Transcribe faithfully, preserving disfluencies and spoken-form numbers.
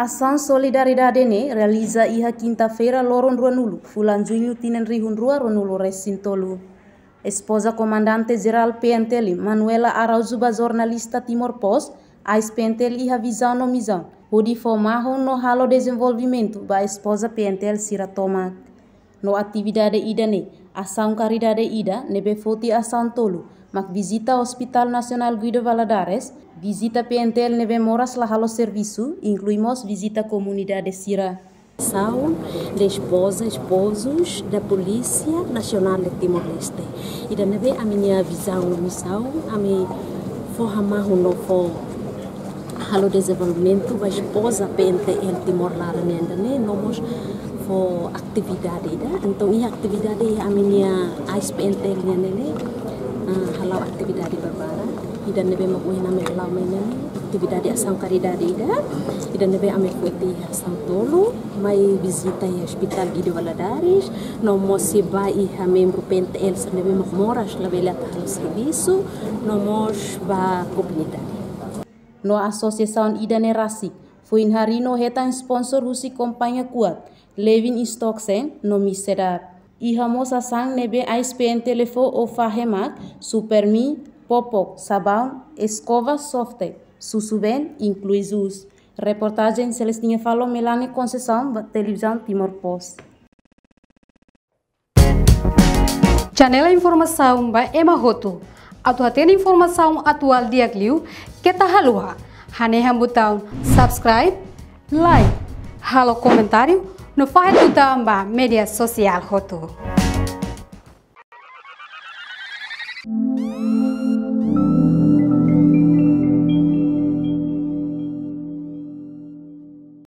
Asaun solidariedade ne'e realiza iha kinta-feira loron ruanulu, fulan juñu tinan rihun rua ruanulu resin tolu. Espoza Komandante Jerál P N T L, Manuela Araújo ba jornalista Timor Post, ais P N T L iha vizaun no misaun hodi fó mahon no halo dezenvolvimentu ba espoza P N T L sira tomak. No atividade ida-ne'e, asaun karidade ida ne'ebé foti asaun tolu, mak vizita Hospital Nasionál Guido Valadares, vizita P N T L ne'ebé moras la halo servisu, inklui mós vizita komunidade sira. Asaun de espoza, espozus da Polícia Nacional de Timor-Leste. Ida ne'ebé ami-nia vizaun no misaun, ami fó hamahon no fó halo dezenvolvimentu ba espoza P N T L Timor laran nian ida-ne'e, no mós fó atividade ida. Entaun, iha atividade ami-nia ais P N T L nian ne'e, ah, hala'o atividade barak. Ida ne'ebé mak ohin ami hala'o mai ne'e, atividade asaun karidade ida. Ida ne'ebé ami foti asaun tolu, mai vizita iha Hospital Guido Valadares, no mós sei bá iha membru P N T L sira ne'ebé mak moras labele atu halo servisu, no mós ba komunidade. No asosiasaun ida-ne'e rasik foin harii no hetan sponsor husi kompañia kuat, Levin Stoksen no Misedap. Iha mós sasán ne'ebé ais P N T L fó ou fahe mak, Supermi, popok, sabaun, eskova, softek, susubeen, inklui jus. Reportajen Celestina Falo, Melania Conceição, ba Televizaun Timor Post. Janela informasaun ba ema hotu. Atu hatene informasaun atuál di'ak liu, keta haluha hanehan butaun subscribe, like, halo komentáriu, no fahe tutan ba média sosiál hotu.